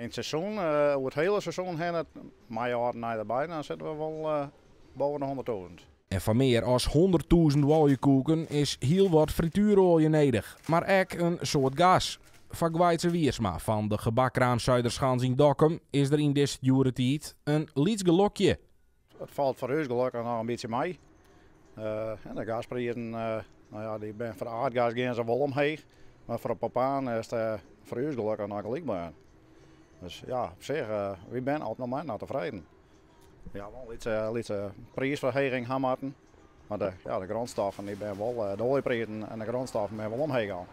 Yn it seizoen, oer it hiele seizoen hinne, mei âld en nij derby, dan sitte we wol boppe de 100.000. En foar mear as 100.000 oaljekoeken is hiel wat fritueroalje nedich, mar ek in soad gas. Foar Gweitse Wiersma fan de gebakkraam Zuiderschans yn Dokkum is der yn dizze djoere tiid in lyts gelokje. It falt foar ús gelokkich noch in bytsje mei. En de gasprizen, no ja, dy binne foar aardgas gean se wol omheech, mar foar de propaan is it foar ús gelokkich noch gelyk bleaun. Dus ja, op sich, wy binne op it momint noch tefreden. Ja, wol in lytse, lytse priisferheging ha moatten. Mar de, ja, de grondstoffen dy binne wol, de oaljeprizen en de grondstoffen binne wol omheech gien.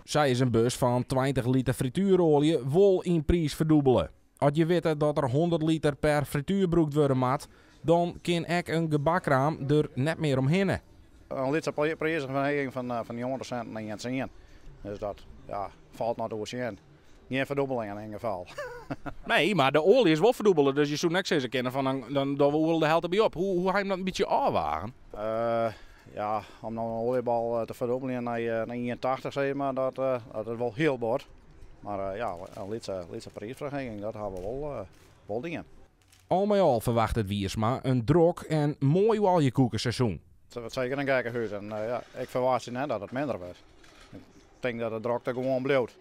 Sa is in bus fan 20 liter fritueroalje wol yn priis ferdûbele. As je witte dat der 100 liter per frituer brûkt wurde moat, dan kin ek in gebakkraam der net mear omhinne. In lytse priisferheging fan 90 sinten nei 1,10. Dus dat, ja, falt noch te oersjen. Gjin ferdûbeling yn ieder gefal. Nee, mar de oalje is wol ferdûbele, dus je soene ek sizze kinne fan dan dogge we oeral de helte by op. Hoe ha je dat in bytsje ôfwagen? Ja, om no in oaljebal te ferdûbeljen nei 1,80 sis mar, dat is wol hiel bot. Mar ja, in lytse priisferheging, dat ha we wol dien. Al mei al ferwachtet Wiersma in drok en moai oaljekoekeseizoen. It wurdt seker in gekkehûs en ja, ik ferwachtsje net dat it minder wurdt. Ik tink dat de drokte gewoan bliuwt.